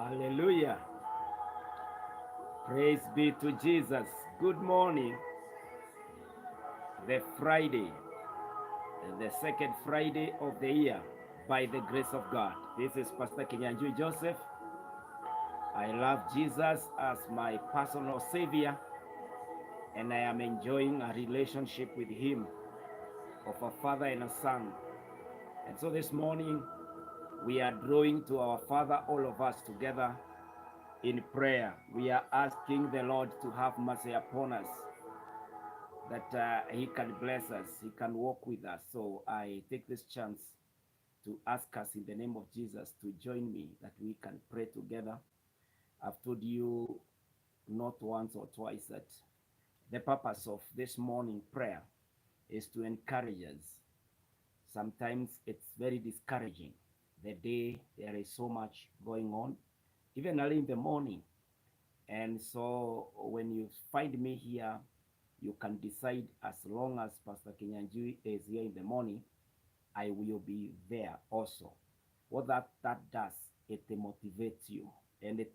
Hallelujah. Praise be to Jesus. Good morning. The Friday, the second Friday of the year, by the grace of God. This is Pastor Kinyanjui Joseph. I love Jesus as my personal Savior, and I am enjoying a relationship with Him of a father and a son. And so this morning, we are drawing to our Father, all of us together in prayer. We are asking the Lord to have mercy upon us, that He can bless us, He can walk with us. So I take this chance to ask us in the name of Jesus to join me, that we can pray together. I've told you not once or twice that the purpose of this morning prayer is to encourage us. Sometimes it's very discouraging. The day, there is so much going on, even early in the morning. And so when you find me here, you can decide, as long as Pastor Kinyanjui is here in the morning, I will be there also. What that does, it motivates you, and it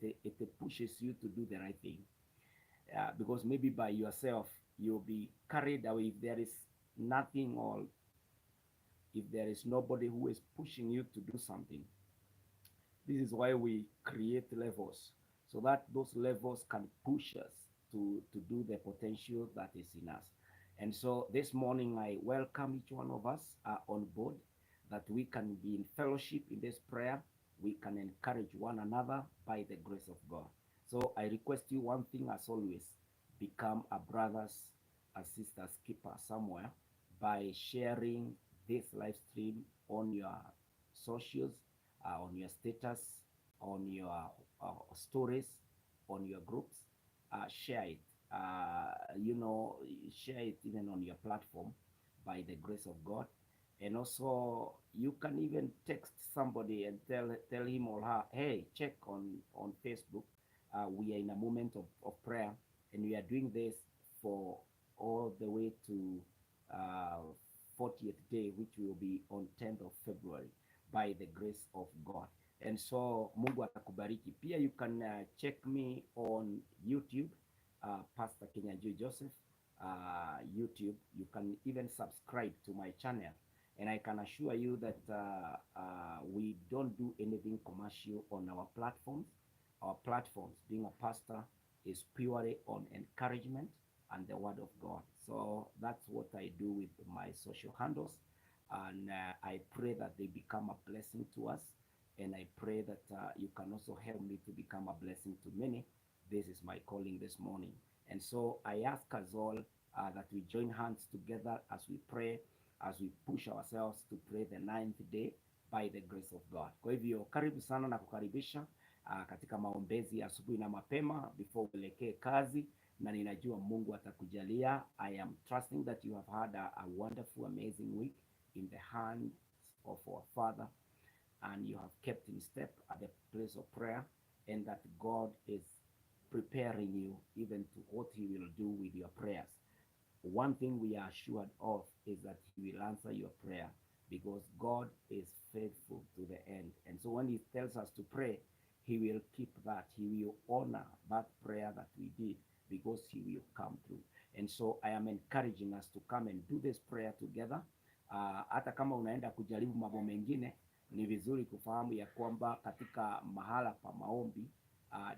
pushes you to do the right thing. Because maybe by yourself, you'll be carried away if there is nothing, or if there is nobody who is pushing you to do something. This is why we create levels, so that those levels can push us to do the potential that is in us. And so this morning, I welcome each one of us on board, that we can be in fellowship in this prayer. We can encourage one another by the grace of God. So I request you one thing, as always: become a brothers and sisters keeper somewhere by sharing this live stream on your socials, on your status, on your stories, on your groups. Share it. Share it even on your platform by the grace of God. And also, you can even text somebody and tell him or her, hey, check on Facebook. We are in a moment of prayer, and we are doing this for all the way to uh, 40th day, which will be on 10th of February by the grace of God. And so Mungu atakubariki. Pia you can check me on YouTube, Pastor Kinyanjui Joseph, YouTube. You can even subscribe to my channel. And I can assure you that we don't do anything commercial on our platforms. Our platforms, being a pastor, is purely on encouragement and the word of God. So that's what I do with my social handles. And I pray that they become a blessing to us. And I pray that you can also help me to become a blessing to many. This is my calling this morning. And so I ask us all that we join hands together as we pray, as we push ourselves to pray the 9th day by the grace of God. Kwa hivyo karibu sana na kukaribisha katika maombezi ya asubuhi na mapema before uelekee kazi, na ninajua Mungu atakujalia. I am trusting that you have had a wonderful, amazing week in the hands of our Father, and you have kept in step at the place of prayer, and that God is preparing you even to what He will do with your prayers. One thing we are assured of is that He will answer your prayer, because God is faithful to the end. And so when He tells us to pray, He will keep that. He will honor that prayer that we did, because He will come through. And so I am encouraging us to come and do this prayer together. Hata kama unaenda kujaribu mambo mengine, ni vizuri kufahamu ya kwamba katika mahala pa maombi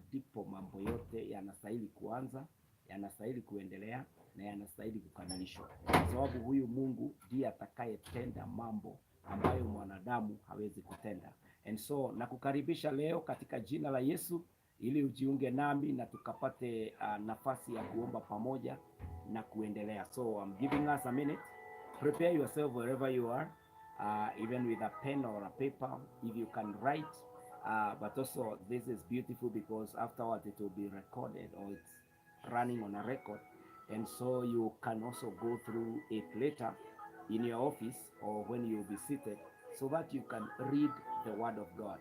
ndipo mambo yote yanastahili kuanza, yanastahili kuendelea, na yanastahili kukamilishwa, kwa sababu huyu Mungu ndiye atakayetenda mambo ambayo mwanadamu hawezi kutenda. And so nakukaribisha leo katika jina la Yesu, ili ujiunge nami na tukapate nafasi ya kuomba pamoja na kuendelea. So I'm giving us a minute. Prepare yourself wherever you are, even with a pen or a paper, if you can write. But also, this is beautiful because afterwards it will be recorded, or it's running on a record. And so you can also go through it later in your office or when you'll be seated, so that you can read the Word of God.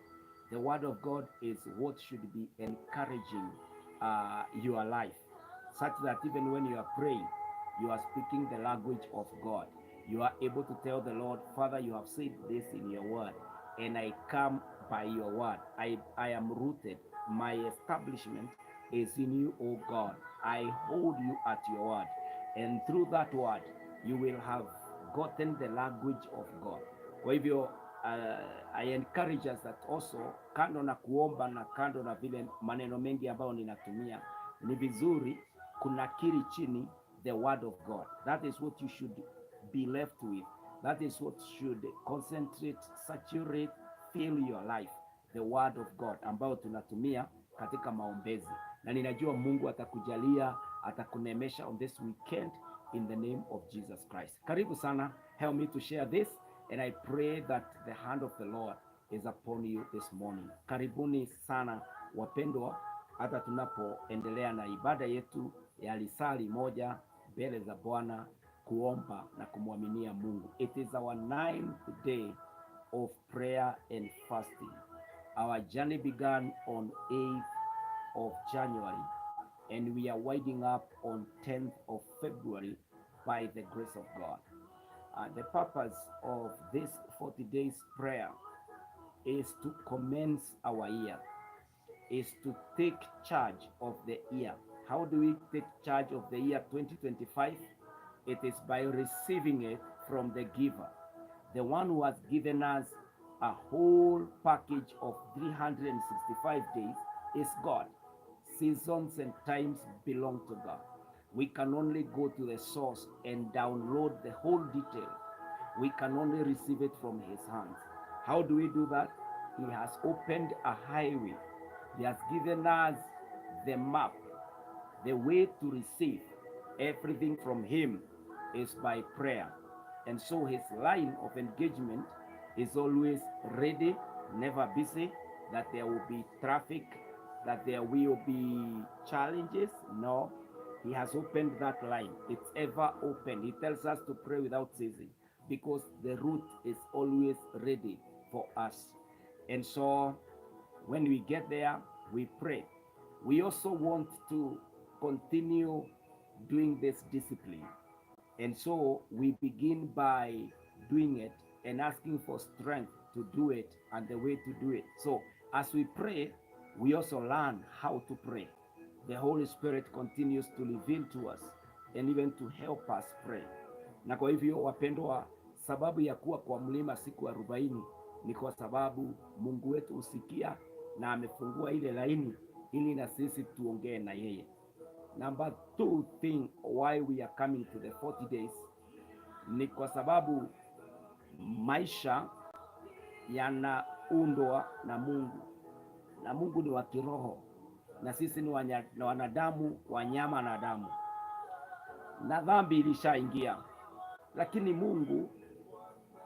The Word of God is what should be encouraging your life, such that even when you are praying, you are speaking the language of God. You are able to tell the Lord, Father, you have said this in your word, and I come by your word. I am rooted my establishment is in you, O God. I hold you at your word, and through that word you will have gotten the language of God. Kwa hivyo I encourage us that also, kando na kuomba na kando na vile maneno mengi ambayo ninatumia, ni vizuri kunakiri chini the word of God. That is what you should be left with. That is what should concentrate, saturate, fill your life, the word of God ambayo tunatumia katika maombezi, na ninajua Mungu atakujalia, atakunemesha on this weekend in the name of Jesus Christ. Karibu sana, help me to share this, and I pray that the hand of the Lord is upon you this morning. Karibuni sana wapendwa, hata tunapoendelea na ibada yetu ya lisali moja mbele za Bwana, kuomba na kumwaminia Mungu. It is our 9th day of prayer and fasting. Our journey began on 8th of January, and we are winding up on 10th of February by the grace of God. The purpose of this 40 days prayer is to commence our year, is to take charge of the year. How do we take charge of the year 2025? It is by receiving it from the giver. The one who has given us a whole package of 365 days is God. Seasons and times belong to God. We can only go to the source and download the whole detail. We can only receive it from his hands. How do we do that? He has opened a highway. He has given us the map, the way to receive everything from him is by prayer. And so his line of engagement is always ready, never busy, that there will be traffic, that there will be challenges. No, he has opened that line. It's ever open. He tells us to pray without ceasing because the route is always ready for us. And so when we get there, we pray. We also want to continue doing this discipline. And so we begin by doing it and asking for strength to do it and the way to do it. So as we pray, we also learn how to pray. The Holy Spirit continues to reveal to us and even to help us pray. Na kwa hivyo wapendwa, sababu ya kuwa kwa mlima siku 40 ni kwa sababu Mungu wetu usikia na amefungua ile laini ili na sisi tuongee na yeye. Number 2 thing why we are coming to the 40 days ni kwa sababu maisha yanaundwa na Mungu, na Mungu ni wa kiroho na sisi ni wanadamu, wanyama na damu, na dhambi ilishaingia, lakini Mungu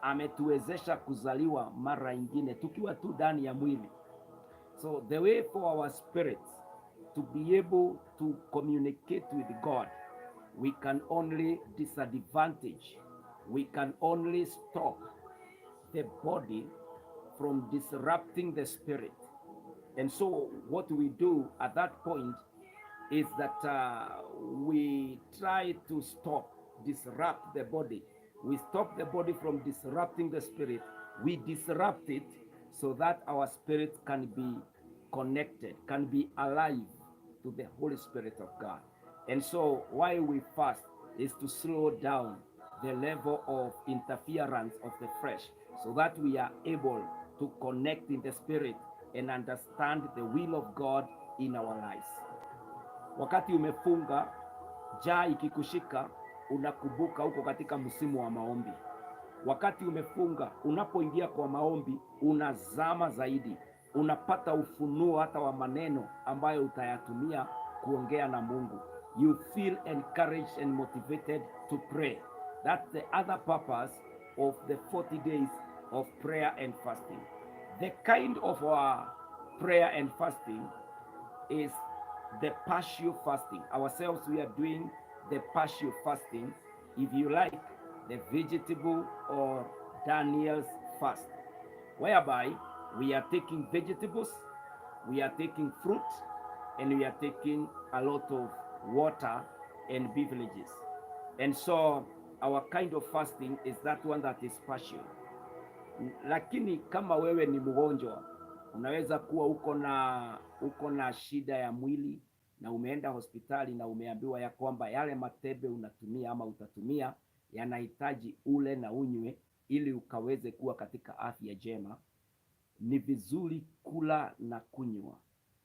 ametuwezesha kuzaliwa mara ingine tukiwa tu ndani ya mwili. So the way for our spirits to be able to communicate with God, we can only disadvantage, we can only stop the body from disrupting the spirit. And so what we do at that point is that we try to disrupt the body. We stop the body from disrupting the spirit. We disrupt it so that our spirit can be connected, can be alive to the Holy Spirit of God. And so why we fast is to slow down the level of interference of the flesh so that we are able to connect in the spirit and understand the will of God in our lives. Wakati umefunga, njaa ikikushika, unakumbuka uko katika msimu wa maombi. Wakati umefunga, unapoingia kwa maombi, unazama zaidi, unapata ufunuo hata wa maneno ambayo utayatumia kuongea na Mungu. You feel encouraged and motivated to pray. That's the other purpose of the 40 days of prayer and fasting. The kind of our prayer and fasting is the partial fasting. Ourselves, we are doing the partial fasting, if you like, the vegetable or Daniel's fast, whereby we are taking vegetables, we are taking fruit, and we are taking a lot of water and beverages. And so our kind of fasting is that one that is partial. Lakini kama wewe ni mgonjwa Unaweza kuwa uko na shida ya mwili na umeenda hospitali na umeambiwa ya kwamba yale matembe unatumia ama utatumia yanahitaji ule na unywe ili ukaweze kuwa katika afya njema. Ni vizuri kula na kunywa,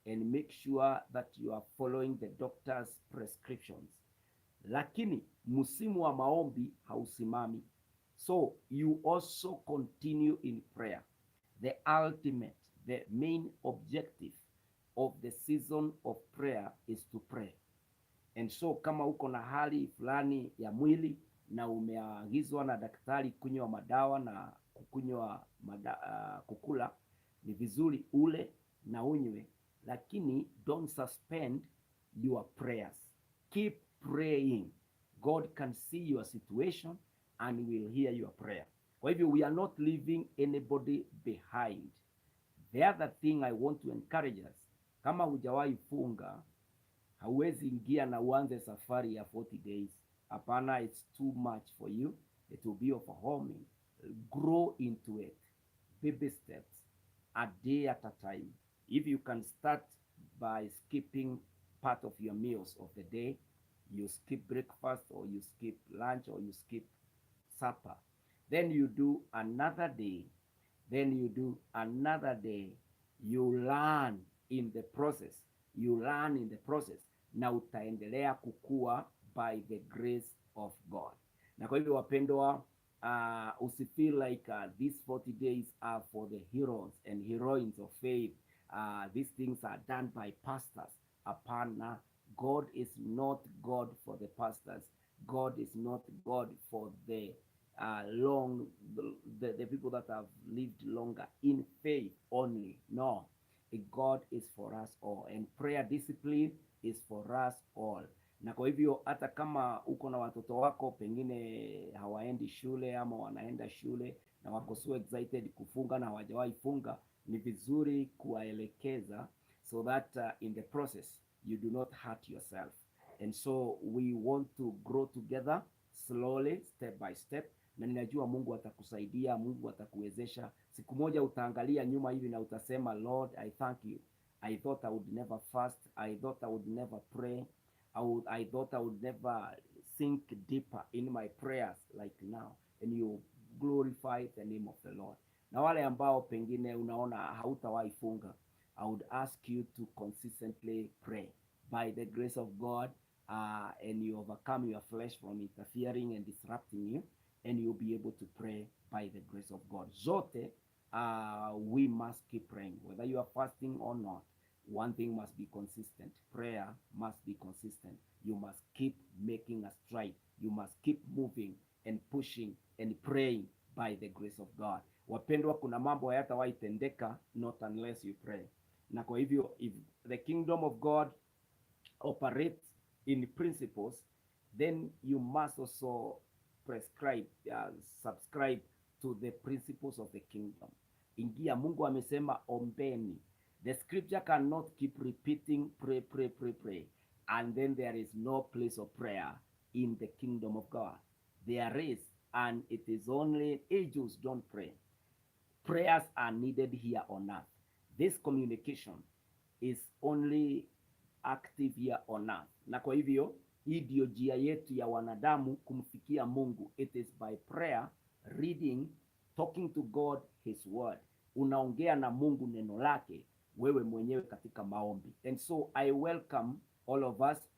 and make sure that you are following the doctor's prescriptions. Lakini msimu wa maombi hausimami, so you also continue in prayer. The ultimate, the main objective of the season of prayer is to pray. And so kama uko na hali fulani ya mwili na umeagizwa na daktari kunywa madawa na kukula, ni vizuri ule na unywe, lakini don't suspend your prayers. Keep praying. God can see your situation and will hear your prayer. Kwa hivyo we are not leaving anybody behind. The other thing I want to encourage us, kama hujawahi funga, hauwezi ingia na uanze safari ya 40 days. Hapana, it's too much for you. It will be overwhelming. Grow into it. Baby steps, a day at a time. If you can start by skipping part of your meals of the day, you skip breakfast or you skip lunch or you skip supper, then you do another day, then you do another day, you learn in the process, na utaendelea kukua by the grace of God. Na kwa hivyo wapendwa, usifeel like these 40 days are for the heroes and heroines of faith. These things are done by pastors. Hapana, God is not God for the pastors. God is not God for the the people that have lived longer in faith only. No, God is for us all, and prayer discipline is for us all. Na kwa hivyo hata kama uko na watoto wako pengine hawaendi shule ama wanaenda shule na wako so excited kufunga na hawajawahi funga, ni vizuri kuwaelekeza so that in the process you do not hurt yourself. And so we want to grow together slowly, step by step, na ninajua Mungu atakusaidia, Mungu atakuwezesha. Siku moja utaangalia nyuma hivi na utasema, Lord, I thank you. I thought I would never fast. I thought I would never pray. I thought I would never sink deeper in my prayers like now. And you glorify the name of the Lord. Na wale ambao pengine unaona hautawahi funga, I would ask you to consistently pray by the grace of God, and you overcome your flesh from interfering and disrupting you, and you'll be able to pray by the grace of God. Zote, we must keep praying, whether you are fasting or not. One thing must be consistent. Prayer must be consistent. You must keep making a stride. You must keep moving and pushing and praying by the grace of God. Wapendwa, kuna mambo hayatawahi tendeka not unless you pray. Na kwa hivyo, if the kingdom of God operates in principles, then you must also subscribe to the principles of the kingdom. Ingia, Mungu amesema ombeni. The scripture cannot keep repeating pray, pray, pray, pray, and then there is no place of prayer in the kingdom of God. There is, and it is only angels don't pray. Prayers are needed here on earth. This communication is only active here on earth. Na kwa hivyo, hii ndio njia yetu ya wanadamu kumfikia Mungu. It is by prayer, reading, talking to God his word. Unaongea na Mungu neno lake wewe mwenyewe katika maombi. And so I welcome all of us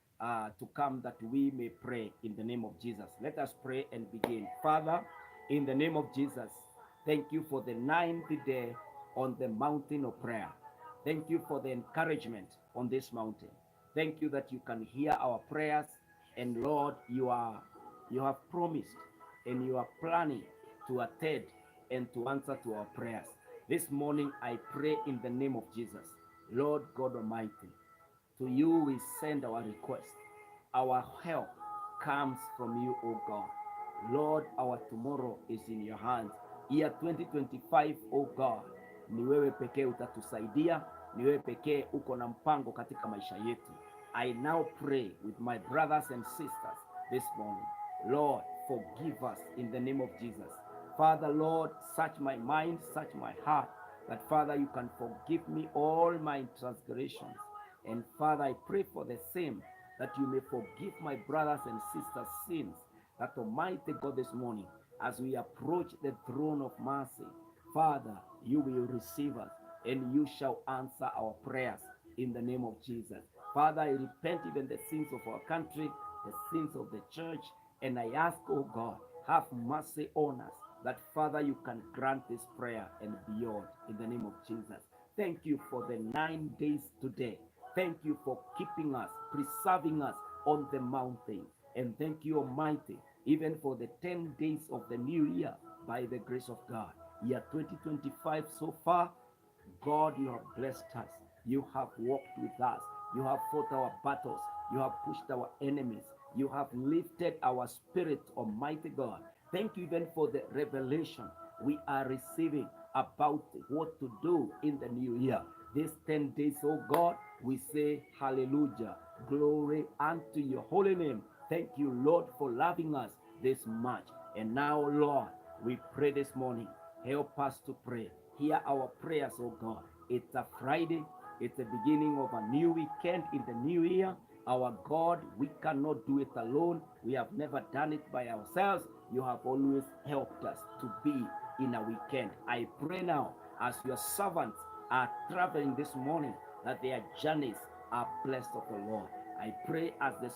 to come that we may pray in the name of Jesus. Let us pray and begin. Father, in the name of Jesus, thank you for the 9th day on the mountain of prayer. Thank you for the encouragement on this mountain. Thank you that you can hear our prayers, and Lord, you have promised and you are planning to attend and to answer to our prayers. This morning I pray in the name of Jesus. Lord God Almighty, to you we send our request. Our help comes from you, O God. Lord, our tomorrow is in your hands. Year 2025, O God, ni wewe pekee utatusaidia, ni wewe pekee uko na mpango katika maisha yetu. I now pray with my brothers and sisters this morning. Lord, forgive us in the name of Jesus. Father, Lord, search my mind, search my heart. that Father, you can forgive me all my transgressions. And Father, I pray for the same, that you may forgive my brothers and sisters' sins, that Almighty God, this morning, as we approach the throne of mercy, Father, you will receive us and you shall answer our prayers in the name of Jesus. Father, I repent even the sins of our country, the sins of the church, and I ask, oh God, have mercy on us, that Father, you can grant this prayer and beyond in the name of Jesus. Thank you for the 9 days today. Thank you for keeping us, preserving us on the mountain. And thank you, Almighty, even for the 10 days of the new year by the grace of God. Year 2025 so far, God, you have blessed us. You have walked with us. You have fought our battles. You have pushed our enemies. You have lifted our spirit, Almighty God. Thank you even for the revelation we are receiving about what to do in the new year. These 10 days, oh God, we say hallelujah. Glory unto your holy name. Thank you, Lord, for loving us this much. And now, Lord, we pray this morning. Help us to pray. Hear our prayers, oh God. It's a Friday. It's the beginning of a new weekend in the new year. Our God, we cannot do it alone. We have never done it by ourselves. You have always helped us to be in a weekend. I pray now, as your servants are traveling this morning, that their journeys are blessed of the Lord. I pray as the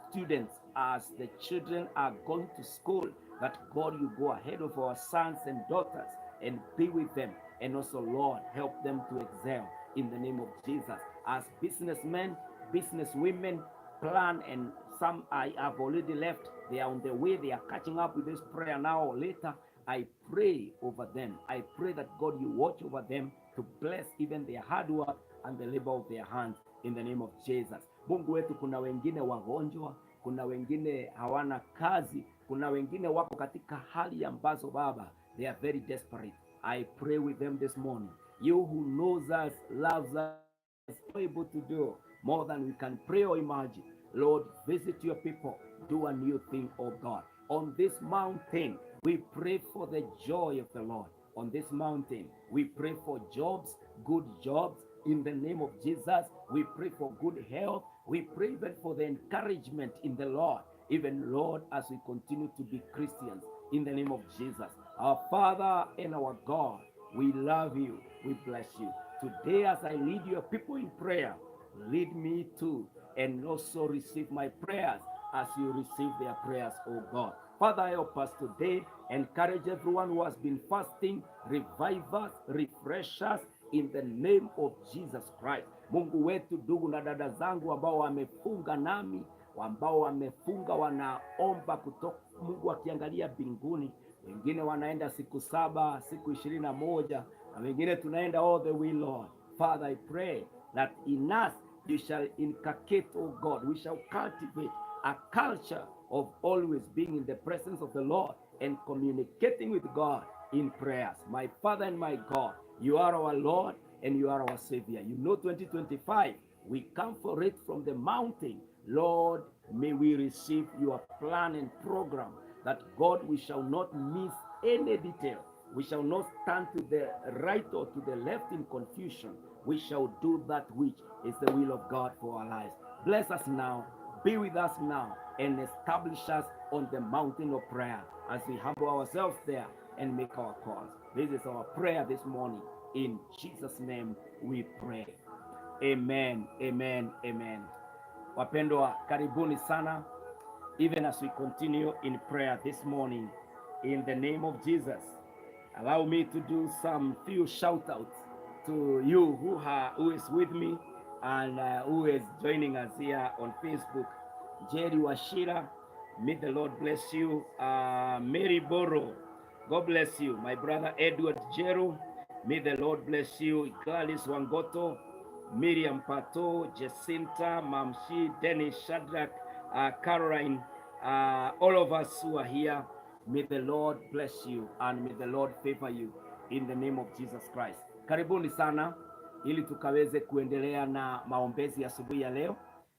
students, as the children are going to school, that God, you go ahead of our sons and daughters and be with them. And also, Lord, help them to excel in the name of Jesus. As businessmen, businesswomen plan, and some I have already left, they are on the way, they are catching up with this prayer now or later. I pray over them. I pray that God, you watch over them to bless even their hard work and the labor of their hands in the name of Jesus. Mungu wetu, kuna wengine wagonjwa, kuna wengine hawana kazi, kuna wengine wako katika hali ambazo Baba, they are very desperate. I pray with them this morning. You who knows us, loves us, able to do more than we can pray or imagine. Lord, visit your people. Do a new thing, oh God. On this mountain, we pray for the joy of the Lord. On this mountain, we pray for jobs, good jobs. In the name of Jesus, we pray for good health. We pray even for the encouragement in the Lord. Even, Lord, as we continue to be Christians, in the name of Jesus. Our Father and our God, we love you. We bless you. Today, as I lead your people in prayer, lead me too, and also receive my prayers as you receive their prayers, oh God. Father, help us today. Encourage everyone who has been fasting. Revive us, refresh us in the name of Jesus Christ. Mungu wetu, ndugu na dada zangu ambao wamefunga nami, ambao wamefunga wanaomba kutoka Mungu akiangalia mbinguni. Wengine wanaenda siku 7, siku 21, na wengine tunaenda all the way, Lord. Father, I pray that in us you shall inculcate, oh God, we shall cultivate a culture of always being in the presence of the Lord and communicating with God in prayers. My Father and my God, you are our Lord and you are our Savior. You know 2025, we come for it from the mountain. Lord, may we receive your plan and program, that God, we shall not miss any detail. We shall not stand to the right or to the left in confusion. We shall do that which is the will of God for our lives. Bless us now, be with us now, and establish us on the mountain of prayer as we humble ourselves there and make our calls. This is our prayer this morning. In Jesus' name we pray. Amen, amen, amen. Wapendwa, karibuni sana, even as we continue in prayer this morning. In the name of Jesus, allow me to do some few shout outs to you who is with me and who is joining us here on Facebook. Jerry Washira, may the Lord bless you. Mary Boro, God bless you. My brother Edward Jero, may the Lord bless you. Gladys Wangoto, Miriam Pato, Jacinta, Mamshi, Dennis Shadrach, Caroline, all of us who are here, may the Lord bless you and may the Lord favor you in the name of Jesus Christ. Karibuni sana ili tukaweze kuendelea na maombezi asubuhi ya leo.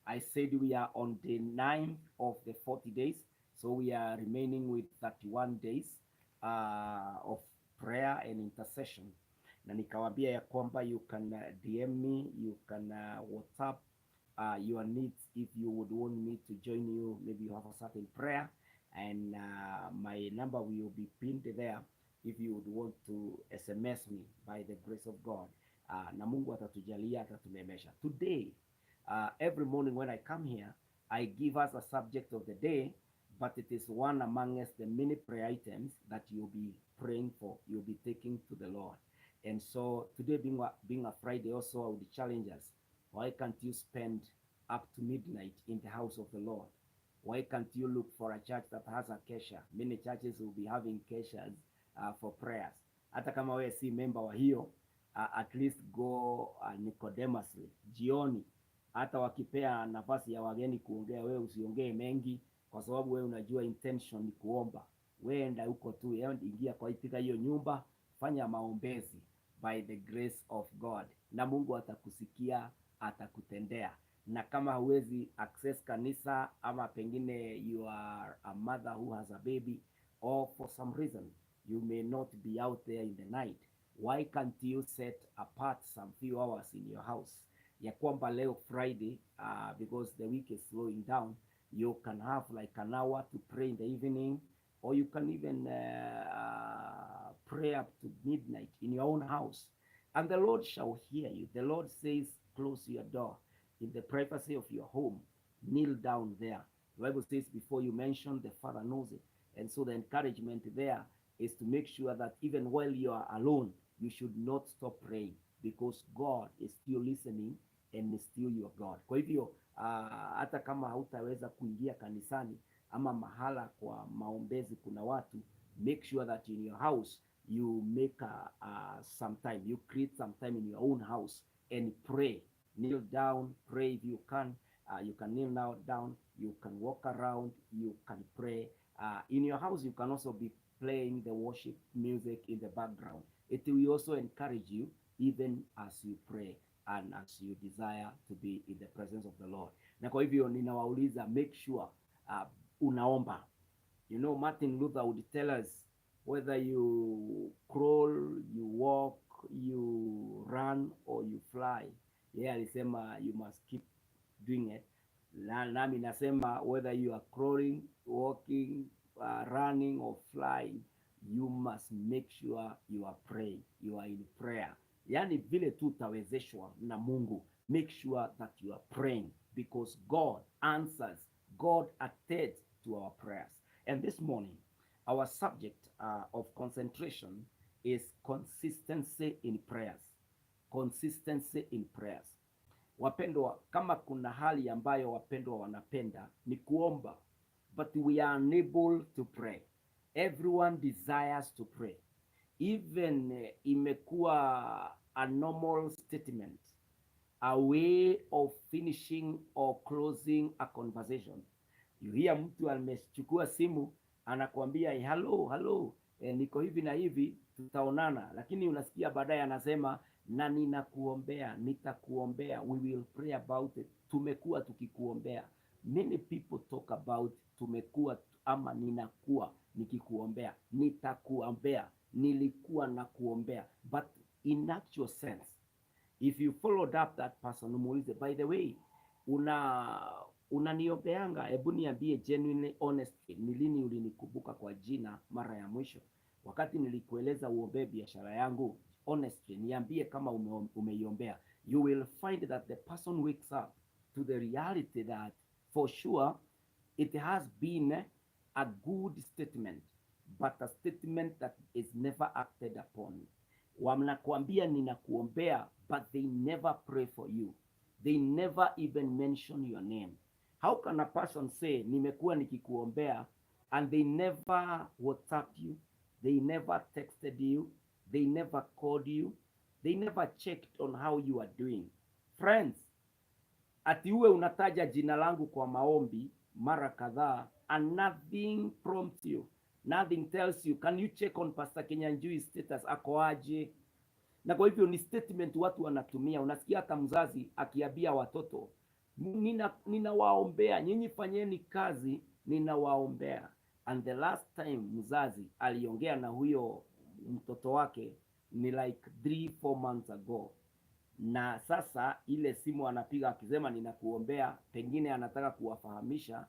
I said we are on day 9 of the 40 days, so we are remaining with 31 days of prayer and intercession. na nikawaambia ya kwamba you can DM me, you can WhatsApp your needs if you would want me to join you. Maybe you have a certain prayer, and my number will be pinned there if you would want to SMS me by the grace of God. Na Mungu atatujalia, atatumemesha. Today, every morning when I come here, I give us a subject of the day, but it is one amongst the many prayer items that you'll be praying for, you'll be taking to the Lord. And so today being a Friday also, I would challenge us. Why can't you spend up to midnight in the house of the Lord? Why can't you look for a church that has a kesha? Many churches will be having keshas for prayers. Hata kama wewe si member wa hiyo, at least go Nicodemously jioni, hata wakipea nafasi ya wageni kuongea, wewe usiongee mengi, kwa sababu wewe unajua intention ni kuomba. Wewe enda huko tu, ingia kwa hiyo nyumba, fanya maombezi by the grace of God, na Mungu atakusikia, atakutendea. Na kama huwezi access kanisa, ama pengine you are a mother who has a baby, or for some reason you may not be out there in the night, why can't you set apart some few hours in your house, ya kwamba leo Friday, because the week is slowing down, you can have like an hour to pray in the evening, or you can even pray up to midnight in your own house, and the Lord shall hear you. The Lord says, close your door in the privacy of your home, kneel down there. The Bible says, before you mention, the Father knows it. And so the encouragement there is to make sure that even while you are alone, you should not stop praying, because God is still listening and is still your God. Kwa hivyo hata kama hautaweza kuingia kanisani ama mahala kwa maombezi kuna watu, make sure that in your house you make some time, you create some time in your own house and pray. Kneel down, pray if you can. You can kneel now down, you can walk around, you can pray. In your house, you can also be playing the worship music in the background. It will also encourage you even as you pray and as you desire to be in the presence of the Lord. Na kwa hivyo ninawauliza, make sure unaomba. You know, Martin Luther would tell us, whether you crawl, you walk, you run, or you fly, yeah, alisema you must keep doing it. Nami nasema whether you are crawling, walking, running or flying, you must make sure you are praying, you are in prayer. Yani vile tu utawezeshwa na Mungu, make sure that you are praying, because God answers, God attends to our prayers. And this morning, our subject of concentration is consistency in prayers. Consistency in prayers. Wapendwa, kama kuna hali ambayo wapendwa wanapenda ni kuomba, but we are unable to pray. Everyone desires to pray. Even imekuwa a normal statement, a way of finishing or closing a conversation. You hear mtu amechukua simu anakuambia hello, niko hivi na hivi, tutaonana, lakini unasikia baadaye anasema na ninakuombea, nitakuombea, we will pray about it, tumekuwa tukikuombea. Many people talk about tumekuwa ama ninakuwa nikikuombea, nitakuombea, nilikuwa na kuombea. But in actual sense, if you followed up that person, umuulize, by the way, unaniombeanga, hebu niambie genuinely, honestly, ni lini ulinikumbuka kwa jina mara ya mwisho? Wakati nilikueleza uombee biashara yangu, honestly, niambie kama umeiombea. You will find that the person wakes up to the reality that for sure it has been a good statement, but a statement that is never acted upon. Wanakuambia ninakuombea, but they never pray for you. They never even mention your name. How can a person say nimekuwa nikikuombea and they never WhatsApp you, they never texted you, they never called you, they never checked on how you are doing? Friends, ati uwe unataja jina langu kwa maombi mara kadhaa and nothing prompts you, nothing tells you, can you check on Pastor Kinyanjui status, ako aje? Na kwa hivyo ni statement watu wanatumia. Unasikia hata mzazi akiambia watoto, ninawaombea, nyinyi fanyeni kazi, ninawaombea. And the last time mzazi aliongea na huyo mtoto wake ni like 3-4 months ago, na sasa ile simu anapiga akisema ninakuombea, pengine anataka kuwafahamisha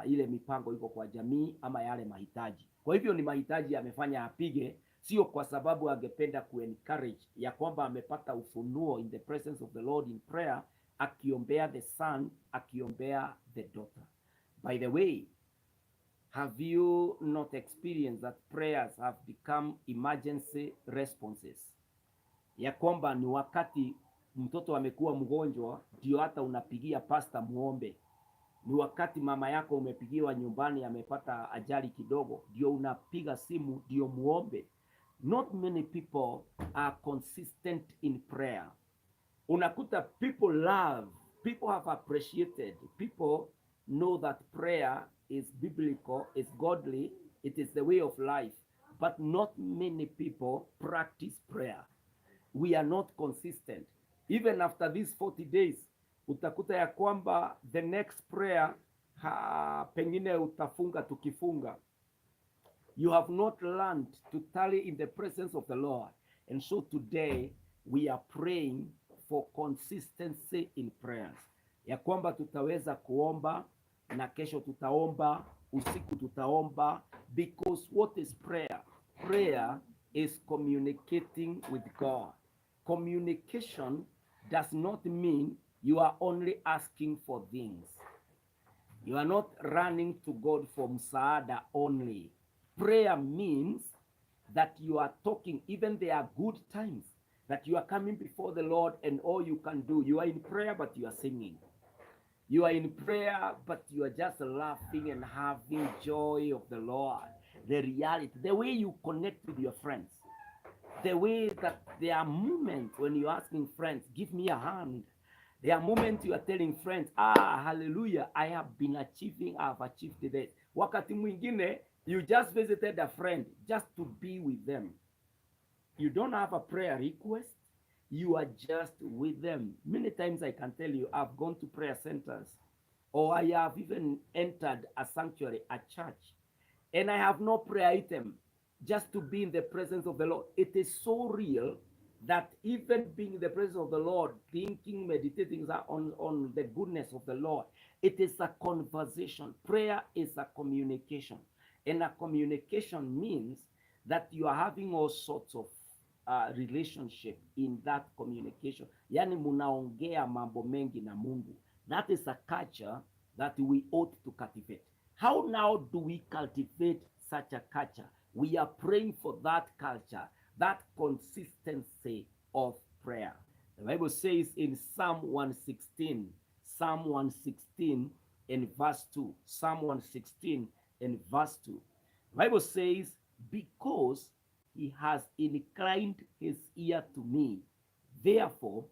ile mipango iko kwa jamii ama yale mahitaji. Kwa hivyo ni mahitaji amefanya apige, sio kwa sababu angependa kuencourage ya kwamba amepata ufunuo in the presence of the Lord in prayer, akiombea the son, akiombea the daughter. By the way, have you not experienced that prayers have become emergency responses? Ya kwamba ni wakati mtoto amekuwa mgonjwa ndio hata unapigia pasta muombe. Ni wakati mama yako umepigiwa nyumbani amepata ajali kidogo ndio unapiga simu ndio muombe. Not many people are consistent in prayer. Unakuta people have appreciated, people know that prayer is biblical, is godly, it is the way of life, but not many people practice prayer. We are not consistent. Even after these 40 days, utakuta ya kwamba the next prayer pengine utafunga tukifunga. You have not learned to tarry in the presence of the Lord. And so today we are praying for consistency in prayers. Ya kwamba tutaweza kuomba na kesho tutaomba, usiku tutaomba, because what is prayer? Prayer is communicating with God. Communication does not mean you are only asking for things. You are not running to God for msaada only. Prayer means that you are talking, even there are good times, that you are coming before the Lord and all you can do, you are in prayer but you are singing. You are in prayer but you are just laughing and having joy of the Lord. The reality, the way you connect with your friends, the way that there are moments when you're asking friends, give me a hand. There are moments you are telling friends, hallelujah, I have achieved this. Wakati mwingine, you just visited a friend just to be with them. You don't have a prayer request. You are just with them. Many times I can tell you, I've gone to prayer centers, or I have even entered a sanctuary, a church, and I have no prayer item, just to be in the presence of the Lord. It is so real that even being in the presence of the Lord, thinking, meditating on the goodness of the Lord, it is a conversation. Prayer is a communication. And a communication means that you are having all sorts of relationship in that communication. Yani munaongea mambo mengi na Mungu. That is a culture that we ought to cultivate. How now do we cultivate such a culture? We are praying for that culture, that consistency of prayer. The Bible says in Psalm 116 and verse 2, Psalm 116 and verse 2, the Bible says, because he has inclined his ear to me, therefore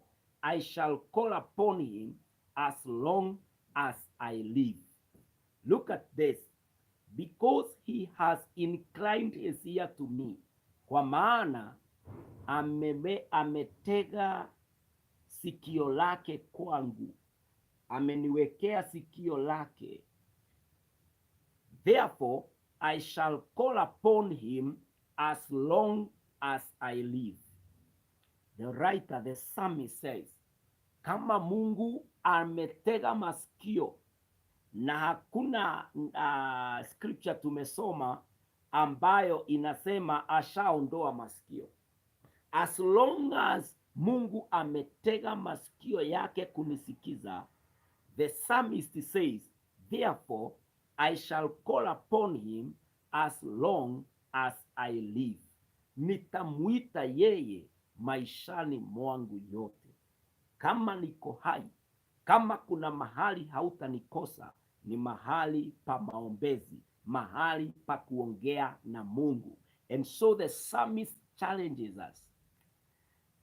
I shall call upon him as long as I live. Look at this. Because he has inclined his ear to me, kwa maana ametega sikio lake kwangu, ameniwekea sikio lake. Therefore I shall call upon him as long as I live. The writer, the psalmist says, kama Mungu ametega masikio, na hakuna scripture tumesoma ambayo inasema ashaondoa masikio. As long as Mungu ametega masikio yake kunisikiza, the psalmist says, therefore I shall call upon him as long as I live. Nitamuita yeye maishani mwangu yote. Kama niko hai, kama kuna mahali hautanikosa, ni mahali pa maombezi, mahali pa kuongea na Mungu. And so the psalmist challenges us.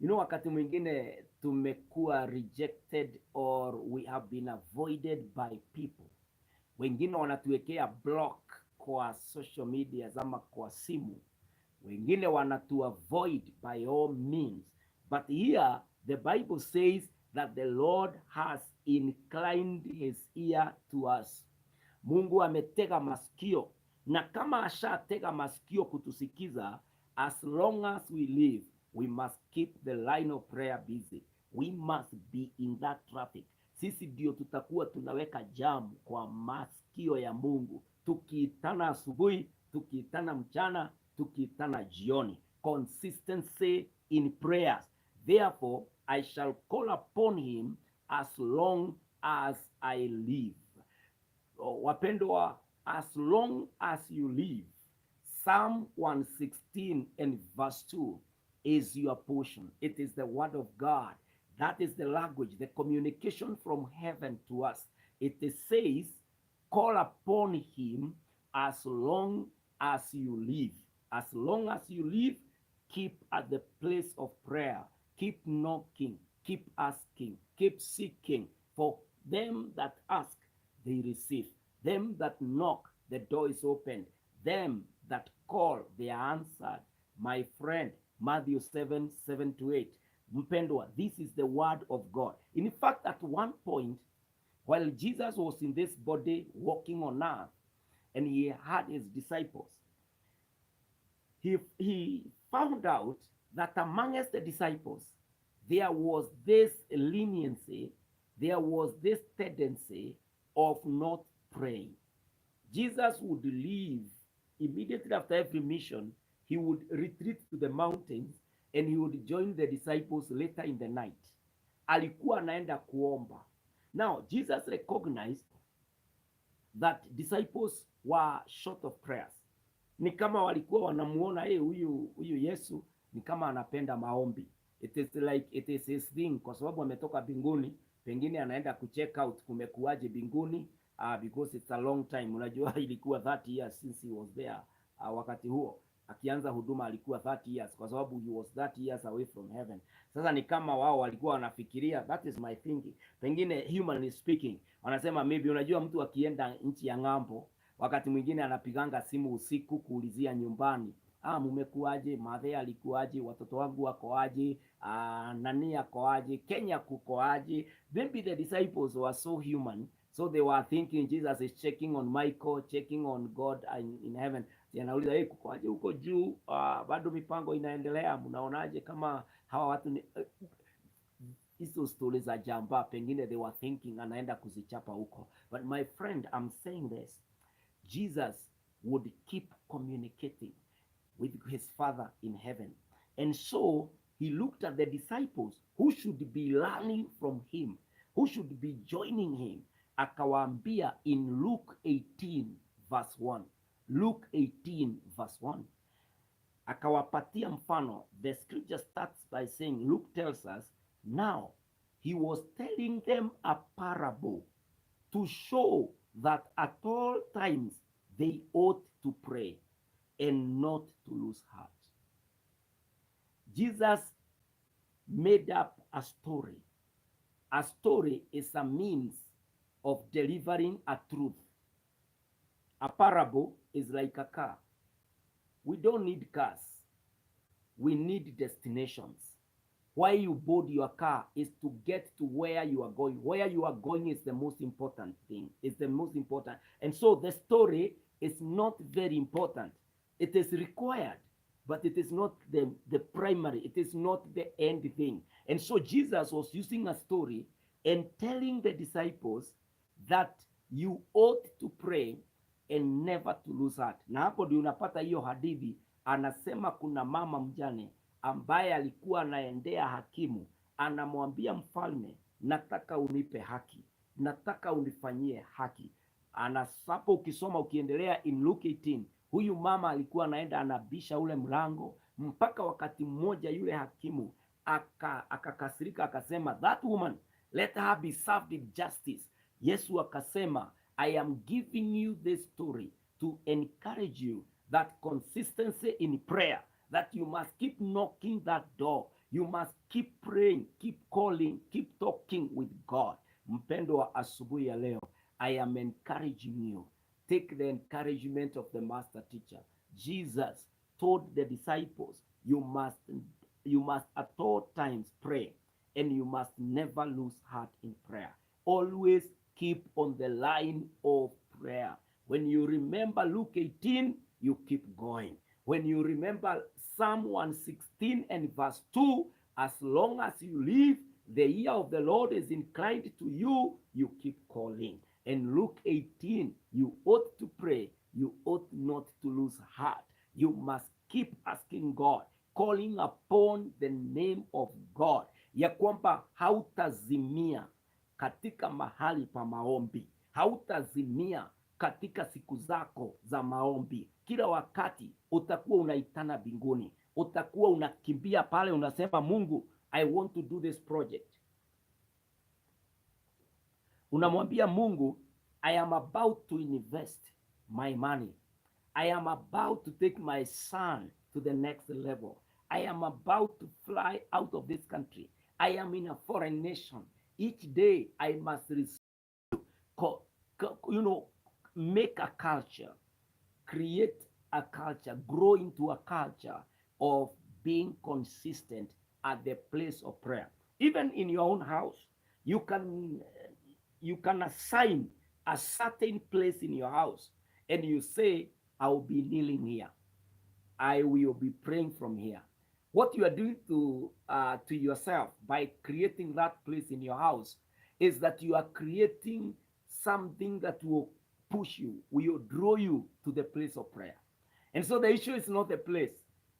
You know, wakati mwingine tumekuwa rejected or we have been avoided by people. Wengine wanatuwekea block kwa social media ama kwa simu. Wengine wanatu avoid by all means. But here the Bible says that the Lord has inclined his ear to us. Mungu ametega masikio, na kama ashatega masikio kutusikiza, As long as we live, we must keep the line of prayer busy. We must be in that traffic. Sisi ndio tutakuwa tunaweka jam kwa masikio ya Mungu, tukiitana asubuhi, tukiitana mchana, tukiitana jioni. Consistency in prayers. Therefore, I shall call upon him as long as I live. Wapendwa, as long as you live, Psalm 116 and verse 2 is your portion. It is the word of God. That is the language, the communication from heaven to us. It says, call upon him as long as you live. As long as you live, keep at the place of prayer. Keep knocking, keep asking, keep seeking. For them that ask, they receive. Them that knock, the door is opened. Them that call, they are answered. My friend, Matthew 7:7-8. Mpendwa, this is the word of God. In fact, at one point, while Jesus was in this body walking on earth, and he had his disciples, he found out that amongst the disciples, there was this leniency, there was this tendency of not praying. Jesus would leave immediately after every mission. He would retreat to the mountains and he would join the disciples later in the night. Alikuwa anaenda kuomba. Now, Jesus recognized that disciples were short of prayers. Ni kama walikuwa wanamuona huyu Yesu ni kama anapenda maombi. It is like it is his thing, kwa sababu ametoka binguni, pengine anaenda kucheck out kumekuaje binguni, because it's a long time. Unajua ilikuwa 30 years since he was there. Wakati huo akianza huduma alikuwa 30 years, kwa sababu he was 30 years away from heaven. Sasa ni kama wao walikuwa wanafikiria, that is my thinking, pengine humanly speaking, wanasema maybe, unajua mtu akienda nchi ya ng'ambo, wakati mwingine anapiganga simu usiku kuulizia nyumbani, mumekuaje, madhe alikuaje, watoto wangu wako aje, nani ako aje, Kenya kuko aje. Maybe the disciples were so human, so they were thinking Jesus is checking on Michael, checking on God in heaven. Anauliza, kuko aje huko juu, bado mipango inaendelea, mnaonaje kama hawa watu hizo stories za jamba, pengine they were thinking anaenda kuzichapa huko. But my friend, I'm saying this, Jesus would keep communicating with his Father in heaven. And so he looked at the disciples who should be learning from him, who should be joining him. Akawaambia in Luke 18 verse 1. Luke 18 verse 1. Akawapatia mfano. The scripture starts by saying, Luke tells us, now he was telling them a parable to show that at all times they ought to pray and not to lose heart. Jesus made up a story. A story is a means of delivering a truth. A parable is like a car. We don't need cars. We need destinations. Why you board your car is to get to where you are going. Where you are going is the most important thing. It's the most important. And so the story is not very important. It is required, but it is not the primary. It is not the end thing. And so Jesus was using a story and telling the disciples that you ought to pray and never to lose heart. Na hapo ndio unapata hiyo hadithi, anasema kuna mama mjane ambaye alikuwa anaendea hakimu, anamwambia mfalme, nataka unipe haki, nataka unifanyie haki. Anasapo ukisoma ukiendelea in Luke 18, huyu mama alikuwa anaenda anabisha ule mlango, mpaka wakati mmoja yule hakimu akakasirika, akasema, that woman, let her be served with justice. Yesu akasema, I am giving you this story to encourage you that consistency in prayer, that you must keep knocking that door. You must keep praying, keep calling, keep talking with God. Mpendo wa asubuhi ya leo, I am encouraging you. Take the encouragement of the master teacher. Jesus told the disciples, you must at all times pray, and you must never lose heart in prayer. Always keep on the line of prayer. When you remember Luke 18, you keep going. When you remember Psalm 116 and verse 2, as long as you live, the ear of the Lord is inclined to you, you keep calling. And Luke 18, you ought to pray, you ought not to lose heart. You must keep asking God, calling upon the name of God, ya kwamba hautazimia katika mahali pa maombi, hautazimia katika siku zako za maombi. Kila wakati utakuwa unaitana binguni, utakuwa unakimbia pale, unasema Mungu, I want to do this project. Unamwambia Mungu, I am about to invest my money. I am about to take my son to the next level. I am about to fly out of this country. I am in a foreign nation. Each day I must make a culture, create a culture, grow into a culture of being consistent at the place of prayer. Even in your own house, you can assign a certain place in your house, and you say, I will be kneeling here. I will be praying from here. What you are doing to yourself by creating that place in your house is that you are creating something that will push you, will draw you to the place of prayer. And so the issue is not the place.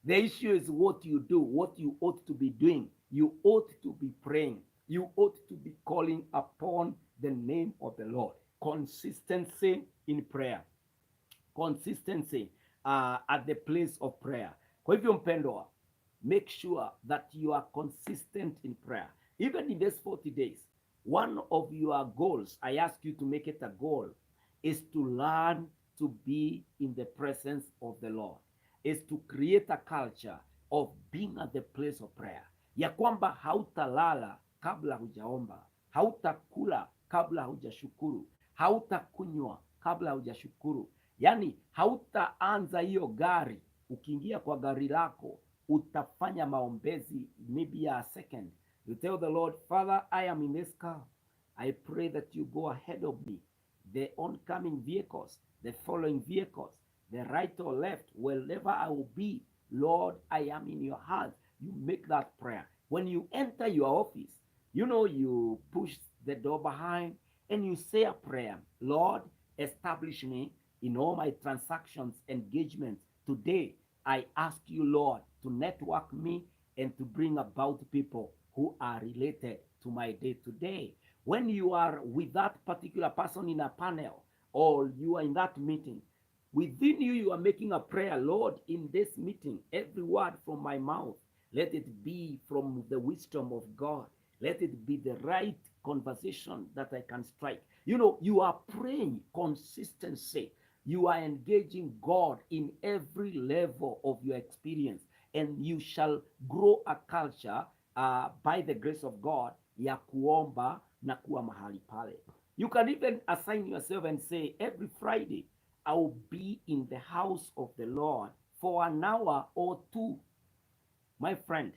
The issue is what you do, what you ought to be doing. You ought to be praying. You ought to be calling upon the name of the Lord. Consistency in prayer. Consistency at the place of prayer. Kwa hivyo mpendwa, make sure that you are consistent in prayer. Even in these 40 days, one of your goals, I ask you to make it a goal, is to learn to be in the presence of the Lord, is to create a culture of being at the place of prayer, ya kwamba hautalala kabla hujaomba, hautakula kabla hujashukuru, hautakunywa kabla hujashukuru. Yani hautaanza hiyo gari, ukiingia kwa gari lako utafanya maombezi maybe a second. You tell the Lord, Father, I am in this car. I pray that you go ahead of me. The oncoming vehicles, the following vehicles, the right or left, wherever I will be, Lord, I am in your hands. You make that prayer. When you enter your office, you push the door behind and you say a prayer. Lord, establish me in all my transactions, engagements. Today, I ask you, Lord, to network me and to bring about people who are related to my day-to-day. When you are with that particular person in a panel, or you are in that meeting, within you, you are making a prayer. Lord, in this meeting, every word from my mouth, let it be from the wisdom of God. Let it be the right conversation that I can strike. You are praying consistency. You are engaging God in every level of your experience, and you shall grow a culture by the grace of God ya kuomba na kuwa mahali pale. You can even assign yourself and say, every Friday, I will be in the house of the Lord for an hour or two. My friend,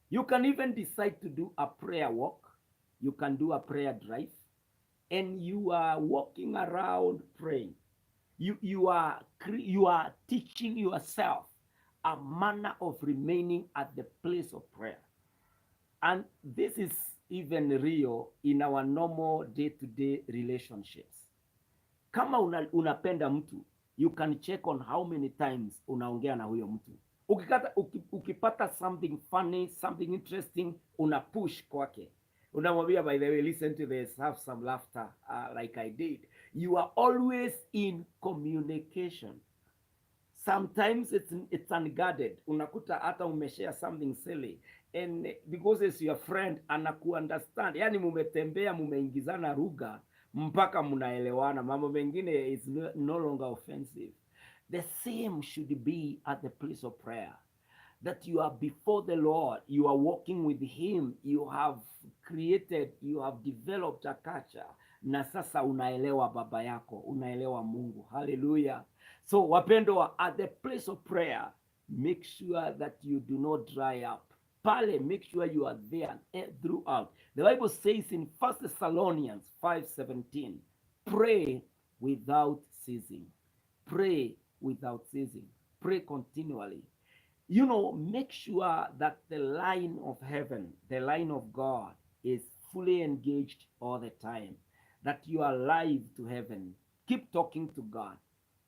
you can even decide to do a prayer walk. You can do a prayer drive, and you are walking around praying. You are teaching yourself a manner of remaining at the place of prayer. And this is even real in our normal day-to-day relationships. Kama unapenda mtu, you can check on how many times unaongea na huyo mtu. Ukipata something funny, something interesting, una push kwake. Unamwambia, by the way, listen to this, have some laughter, like I did. You are always in communication. Sometimes it's unguarded. Unakuta hata umeshare something silly, and because it's your friend, anakuunderstand. Yani mumetembea, mumeingizana lugha mpaka mnaelewana. Mambo mengine is no longer offensive. The same should be at the place of prayer. That you are before the Lord, you are walking with him, you have created, you have developed a culture, na sasa unaelewa baba yako, unaelewa Mungu. Hallelujah. So wapendwa, at the place of prayer, make sure that you do not dry up. Pale, make sure you are there throughout. The Bible says in 1 Thessalonians 5:17, pray without ceasing. Pray without ceasing. pray continually. Make sure that the line of heaven, the line of God, is fully engaged all the time, that you are alive to heaven. Keep talking to God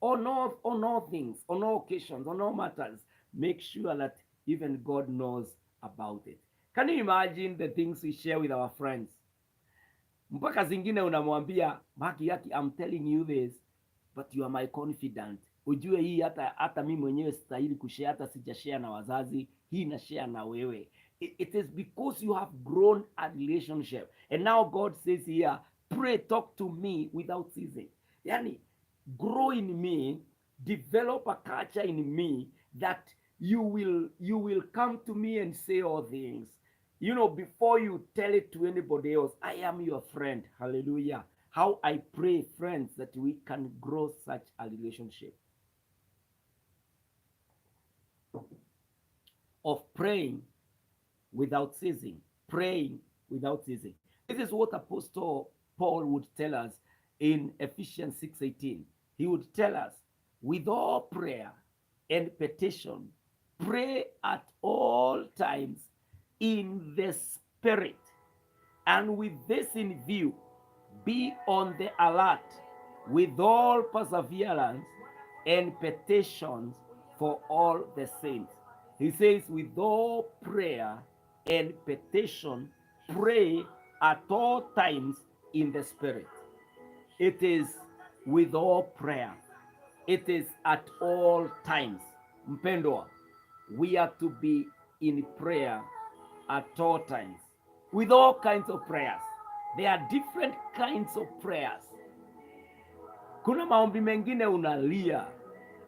on all things, on all occasions, on all matters. Make sure that even God knows about it. Can you imagine the things we share with our friends? Mpaka zingine unamwambia Maki yaki, I'm telling you this but you are my confidant. Ujue hii hata mimi mwenyewe sitahili kushare, hata sijashare na wazazi, hii na share na wewe. It is because you have grown a relationship. And now God says here, pray, talk to me without ceasing. Yani, grow in me, develop a culture in me that you will come to me and say all things. Before you tell it to anybody else, I am your friend. Hallelujah. How I pray, friends, that we can grow such a relationship of praying without ceasing. Praying without ceasing. This is what Apostle Paul would tell us in Ephesians 6:18. He would tell us, with all prayer and petition, pray at all times in the Spirit, and with this in view, be on the alert with all perseverance and petitions for all the saints. He says, with all prayer and petition, pray at all times in the Spirit. It is with all prayer. It is at all times. Mpendwa, we are to be in prayer at all times, with all kinds of prayers. There are different kinds of prayers. Kuna maombi mengine unalia,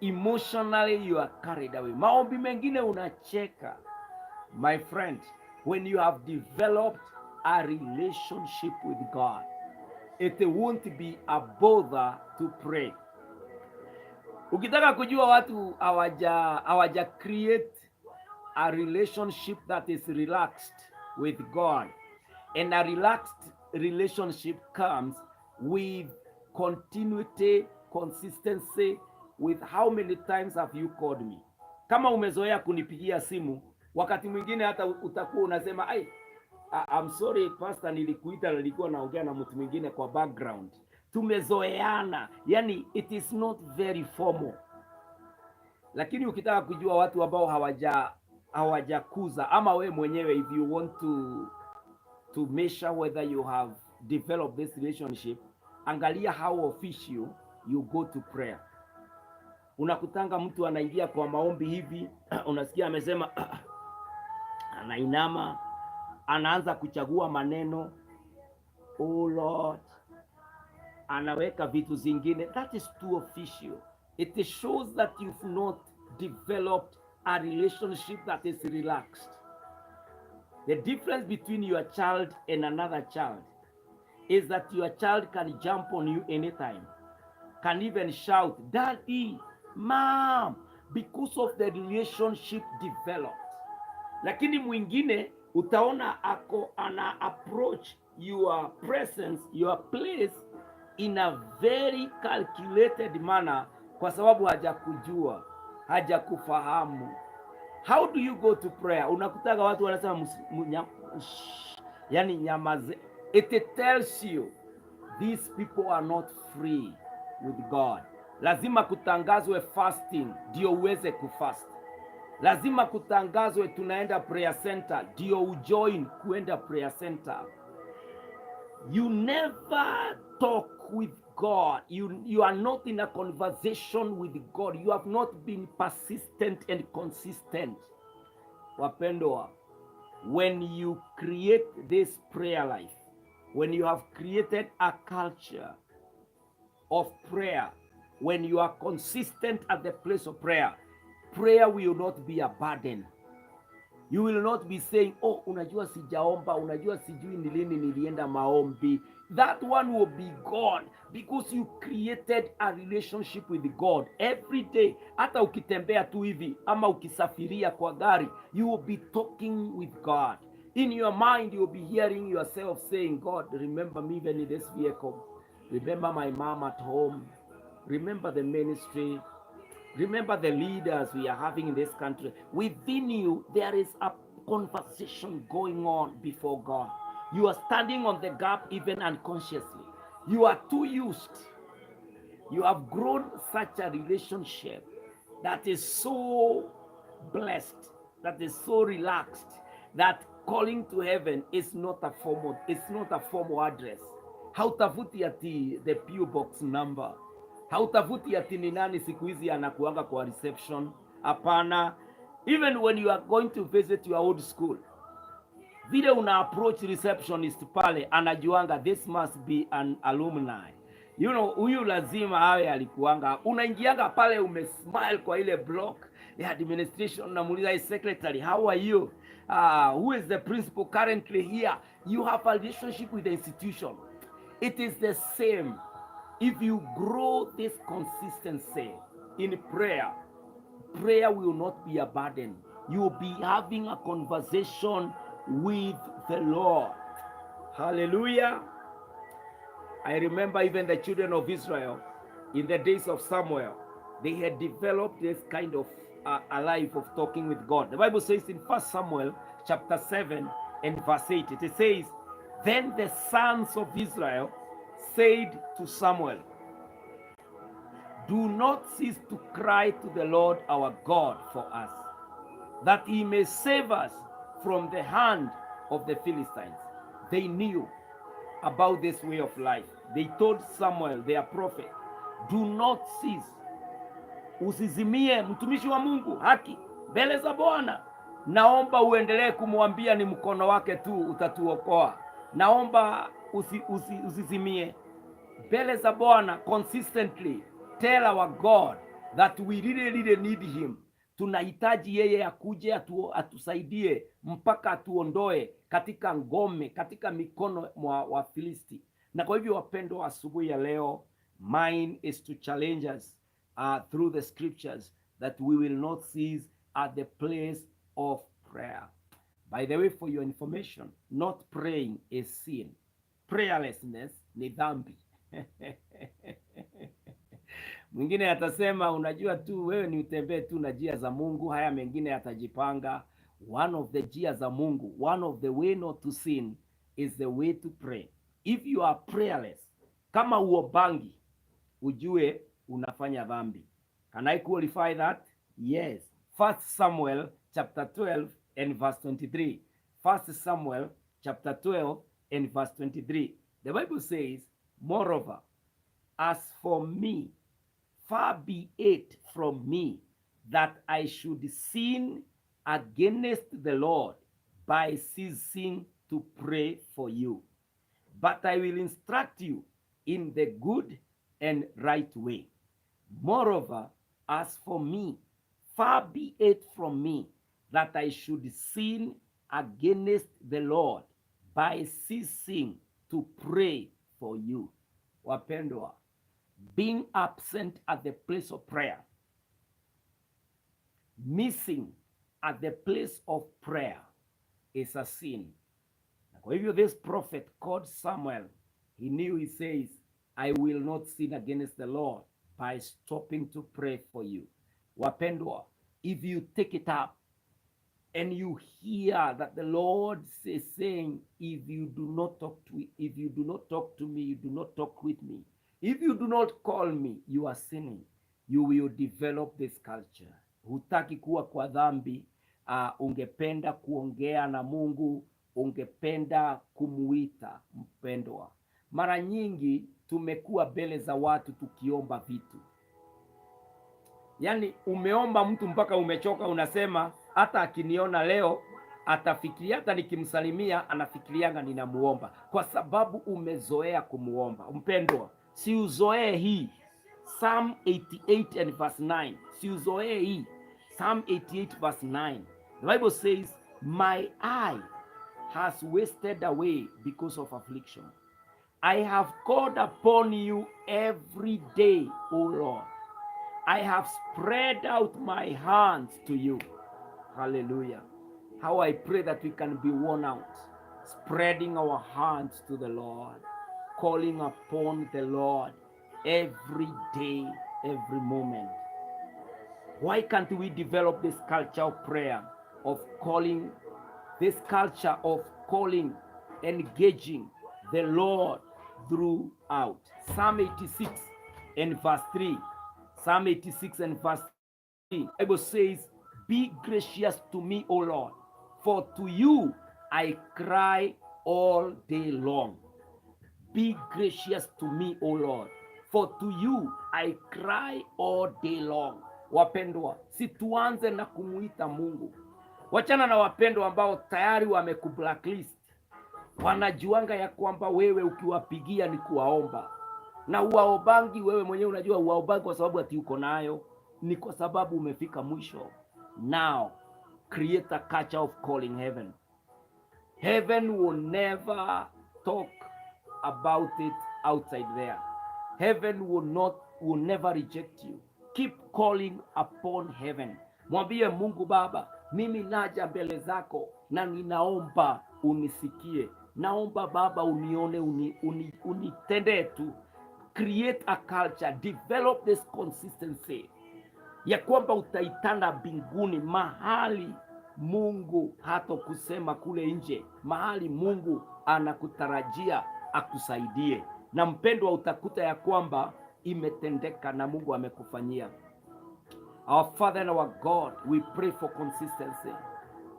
emotionally you are carried away. Maombi mengine unacheka. My friend, when you have developed a relationship with God, it won't be a bother to pray. Ukitaka kujua watu hawaja create a relationship that is relaxed with God, and a relaxed relationship comes with continuity, consistency, with how many times have you called me. Kama umezoea kunipigia simu, wakati mwingine hata utakuwa unasema I'm sorry pastor, nilikuita, nilikuwa naongea na mtu mwingine kwa background. Tumezoeana, yani it is not very formal. Lakini ukitaka kujua watu ambao hawajakuza, ama we mwenyewe, if you want to measure whether you have developed this relationship, angalia how official you go to prayer. Unakutanga mtu anaingia kwa maombi hivi, unasikia amesema anainama, anaanza kuchagua maneno, oh Lord, anaweka vitu zingine. That is too official. It shows that you've not developed a relationship that is relaxed. The difference between your child and another child is that your child can jump on you anytime, can even shout, Daddy, Mom, because of the relationship developed. Lakini mwingine utaona ana approach your presence, your place in a very calculated manner, kwa sababu hajakujua, hajakufahamu. How do you go to prayer? Unakutaga watu wanasema yani nyamaze. It tells you these people are not free with God. Lazima kutangazwe fasting ndio uweze kufast. Lazima kutangazwe tunaenda prayer center ndio ujoin kuenda prayer center. You never talk with God. You are not in a conversation with God. You have not been persistent and consistent. Wapendwa, when you create this prayer life, when you have created a culture of prayer, when you are consistent at the place of prayer, prayer will not be a burden. You will not be saying, oh, unajua sijaomba, unajua sijui ni lini nilienda maombi. That one will be gone because you created a relationship with God every day. Hata ukitembea tu hivi ama ukisafiria kwa gari, you will be talking with God. In your mind, you will be hearing yourself saying, God, remember me even in this vehicle. Remember my mom at home. Remember the ministry. Remember the leaders we are having in this country. Within you, there is a conversation going on before God. You are standing on the gap even unconsciously. You are too used. You have grown such a relationship that is so blessed, that is so relaxed, that calling to heaven is not a formal address. Hautafuti ati the PO box number, hautafuti ati ni nani siku hizi anakuanga kwa reception. Hapana. Even when you are going to visit your old school, vile una approach receptionist pale, anajuanga this must be an alumni. You know, huyu lazima awe alikuanga. Unaingianga pale umesmile kwa ile block ya administration, unamuuliza hey, secretary, how are you? Who is the principal currently here? You have a relationship with the institution. It is the same. If you grow this consistency in prayer, prayer will not be a burden. You will be having a conversation with the Lord. Hallelujah. I remember even the children of Israel in the days of Samuel, they had developed this kind of a life of talking with God. The Bible says in 1 Samuel chapter 7 and verse 8, it says, then the sons of Israel said to Samuel, do not cease to cry to the Lord our God for us, that he may save us from the hand of the Philistines. They knew about this way of life. They told Samuel, their prophet, do not cease. Usizimie mtumishi wa Mungu, haki mbele za Bwana. Naomba uendelee kumwambia ni mkono wake tu utatuokoa. Naomba usizimie mbele za Bwana. Consistently tell our God that we really need him. Tunahitaji yeye akuje atusaidie mpaka atuondoe katika ngome, katika mikono mwa Wafilisti. Na kwa hivyo wapendwa, asubuhi ya leo, mine is to challenge us through the scriptures that we will not cease at the place of prayer. By the way, for your information, not praying is sin. Prayerlessness ni dhambi. Mwingine atasema unajua tu wewe ni utembee tu na njia za Mungu, haya mengine yatajipanga. One of the njia za Mungu, one of the way not to sin is the way to pray. If you are prayerless, kama uobangi, ujue unafanya dhambi. Can I qualify that? Yes. 1 Samuel chapter 12 and verse 23. 1 Samuel chapter 12 and verse 23. The Bible says, moreover, as for me, far be it from me that I should sin against the Lord by ceasing to pray for you. But I will instruct you in the good and right way. Moreover, as for me, far be it from me that I should sin against the Lord by ceasing to pray for you. Wapendwa, being absent at the place of prayer, missing at the place of prayer is a sin. Kwa hivyo this prophet called Samuel, he knew, he says, I will not sin against the Lord by stopping to pray for you. Wapendwa, if you take it up and you hear that the Lord is saying, if you do not talk to me, you do not talk with me, if you do not call me, you are sinning. You will develop this culture. Hutaki kuwa kwa dhambi, ungependa kuongea na Mungu, ungependa kumuita mpendwa. Mara nyingi tumekuwa mbele za watu tukiomba vitu. Yaani umeomba mtu mpaka umechoka, unasema hata akiniona leo atafikiria, hata nikimsalimia anafikirianga ninamuomba, kwa sababu umezoea kumuomba. Mpendwa, si uzoee hii. Psalm 88 and verse 9. Si uzoee hii. Psalm 88 verse 9. The Bible says, my eye has wasted away because of affliction. I have called upon you every day, O Lord. I have spread out my hands to you. Hallelujah. How I pray that we can be worn out, spreading our hands to the Lord, calling upon the Lord every day, every moment. Why can't we develop this culture of prayer, of calling, this culture of calling, engaging the Lord throughout? Psalm 86 and verse 3. Psalm 86 and verse 3. The Bible says, be gracious to me, O Lord, for to you I cry all day long. Be gracious to me, O Lord, for to you I cry all day long. Wapendwa, situanze na kumuita Mungu. Wachana na wapendwa ambao tayari wamekublacklist. Wanajuanga ya kwamba wewe ukiwapigia ni kuwaomba, na uwaombangi wewe mwenyewe. Unajua uwaombangi kwa sababu ati uko nayo, ni kwa sababu umefika mwisho. Now create a culture of calling heaven. Heaven will never talk about it outside there. Heaven will never reject you. Keep calling upon heaven. Mwambie Mungu, Baba, mimi naja mbele zako na ninaomba unisikie. Naomba Baba unione, unitendee tu. Create a culture, develop this consistency ya kwamba utaitana mbinguni, mahali Mungu hata kusema kule nje, mahali Mungu anakutarajia akusaidie. Na mpendwa, utakuta ya kwamba imetendeka na Mungu amekufanyia. Our Father and our God, we pray for consistency.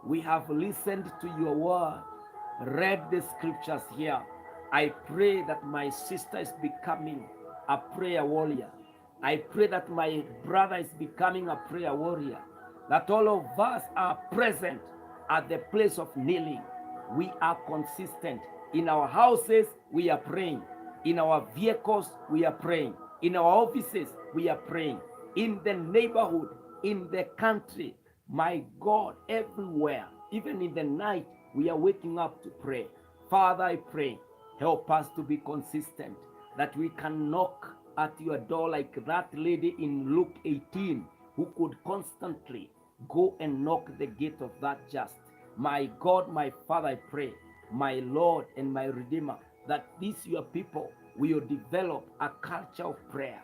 We have listened to your word, read the scriptures here. I pray that my sister is becoming a prayer warrior. I pray that my brother is becoming a prayer warrior. That all of us are present at the place of kneeling. We are consistent. In our houses, we are praying. In our vehicles, we are praying. In our offices, we are praying. In the neighborhood, in the country, my God, everywhere, even in the night, we are waking up to pray. Father, I pray, help us to be consistent, that we can knock at your door like that lady in Luke 18, who could constantly go and knock the gate of that just. My God, my Father, I pray, my Lord and my Redeemer, that these your people will develop a culture of prayer.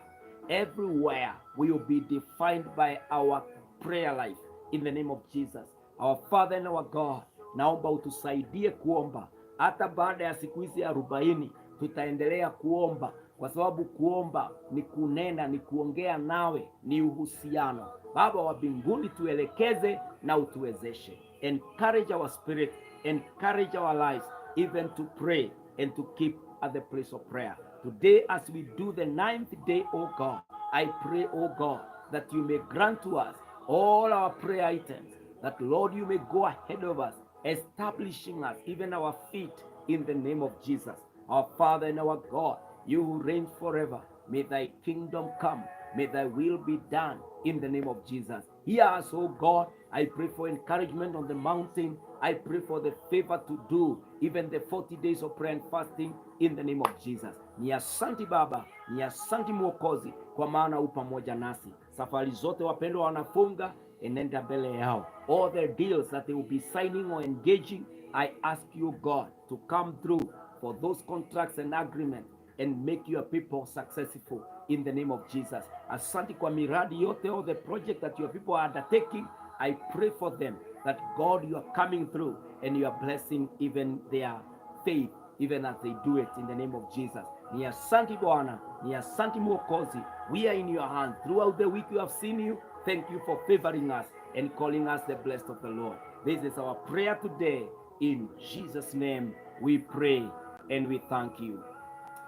Everywhere we will be defined by our prayer life in the name of Jesus. Our Father and our God, naomba utusaidie kuomba. Hata baada ya siku hizi 40 tutaendelea kuomba, kwa sababu kuomba ni kunena, ni kuongea nawe, ni uhusiano. Baba wa mbinguni, tuelekeze na utuwezeshe. Encourage our spirit, encourage our lives, even to pray and to keep at the place of prayer. Today, as we do the 9th day, oh God, I pray, oh God, that you may grant to us all our prayer items, that Lord, you may go ahead of us, establishing us, even our feet, in the name of Jesus. Our Father and our God, you who reign forever, may thy kingdom come, may thy will be done in the name of Jesus. Hear us, oh God. I pray for encouragement on the mountain. I pray for the favor to do even the 40 days of prayer and fasting in the name of Jesus. Ni asanti Baba, ni asanti Mwokozi, kwa maana u pamoja nasi. Safari zote wapendwa wanafunga, enenda mbele yao. All the deals that they will be signing or engaging, I ask you, God, to come through for those contracts and agreements and make your people successful in the name of Jesus. Asante kwa miradi yote, all the project that your people are undertaking, I pray for them that God, you are coming through and you are blessing even their faith, even as they do it in the name of Jesus. Ni asante Bwana, ni asante Mwokozi. We are in your hand. Throughout the week we have seen you. Thank you for favoring us and calling us the blessed of the Lord. This is our prayer today. In Jesus' name we pray and we thank you.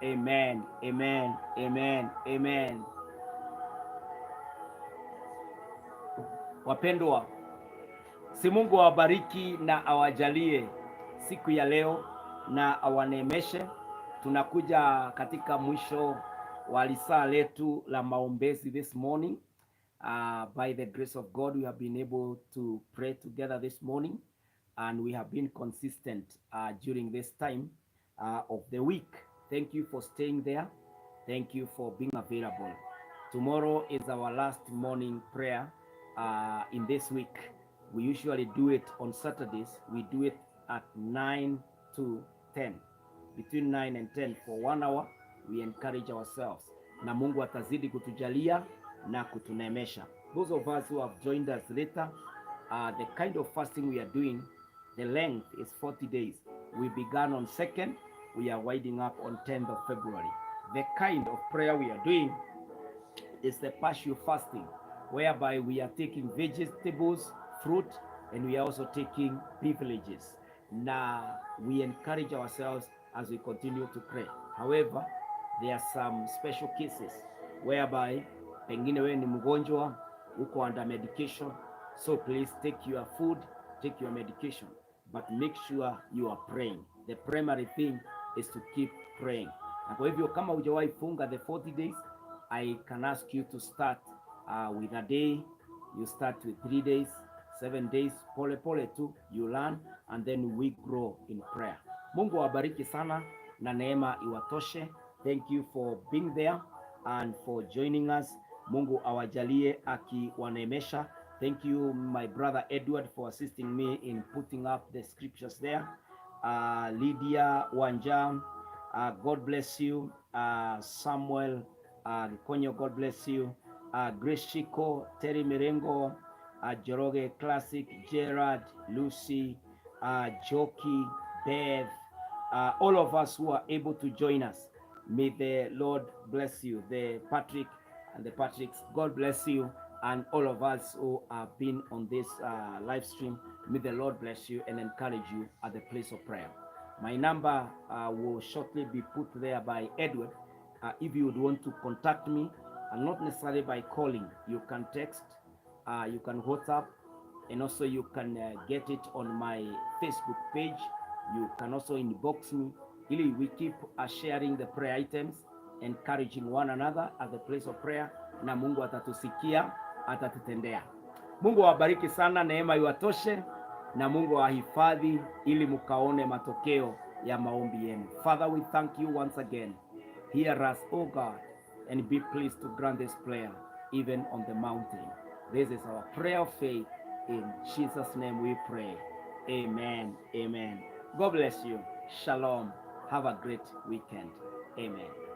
Amen, amen, amen, amen. Wapendwa, si Mungu awabariki na awajalie siku ya leo na awaneemeshe. Tunakuja katika mwisho wa lisaa letu la maombezi this morning. By the grace of God, we have been able to pray together this morning, and we have been consistent during this time of the week. Thank you for staying there. Thank you for being available. Tomorrow is our last morning prayer in this week. We usually do it on Saturdays. We do it at 9 to 10. Between 9 and 10 for 1 hour, we encourage ourselves. Na Mungu atazidi kutujalia na kutuneemesha. those of us who have joined us later, the kind of fasting we are doing, the length is 40 days. We began on 2nd, we are winding up on 10th of February. The kind of prayer we are doing is the partial fasting, whereby we are taking vegetables, fruit, and we are also taking privileges. Now, we encourage ourselves as we continue to pray. However, there are some special cases whereby pengine wewe ni mgonjwa, uko under medication, so please take your food, take your medication, but make sure you are praying. The primary thing is to keep praying. Na kwa hivyo kama hujawahi funga the 40 days, I can ask you to start with a day. You start with 3 days, 7 days, pole pole tu, you learn, and then we grow in prayer. Mungu awabariki sana na neema iwatoshe. Thank you for being there and for joining us. Mungu awajalie akiwaneemesha. Thank you, my brother Edward, for assisting me in putting up the scriptures there. Lydia Wanjam, God bless you. Samuel Konyo, God bless you. Grace Chico, Terry Merengo, Joroge Classic, Gerard, Lucy, Joki, Bev, all of us who are able to join us. May the Lord bless you. The Patrick and the Patricks, God bless you. And all of us who have been on this live stream, may the Lord bless you and encourage you at the place of prayer. My number will shortly be put there by Edward. If you would want to contact me, and not necessarily by calling, you can text, you can WhatsApp, and also you can get it on my Facebook page. You can also inbox me. Ili we keep sharing the prayer items, encouraging one another at the place of prayer, na Mungu atatusikia, atatutendea. Mungu awabariki sana, neema iwatoshe, na Mungu ahifadhi ili mukaone matokeo ya maombi yenu. Father, we thank you once again. Hear us, O God, and be pleased to grant this prayer even on the mountain. This is our prayer of faith. In Jesus' name we pray. Amen. Amen. God bless you. Shalom. Have a great weekend. Amen.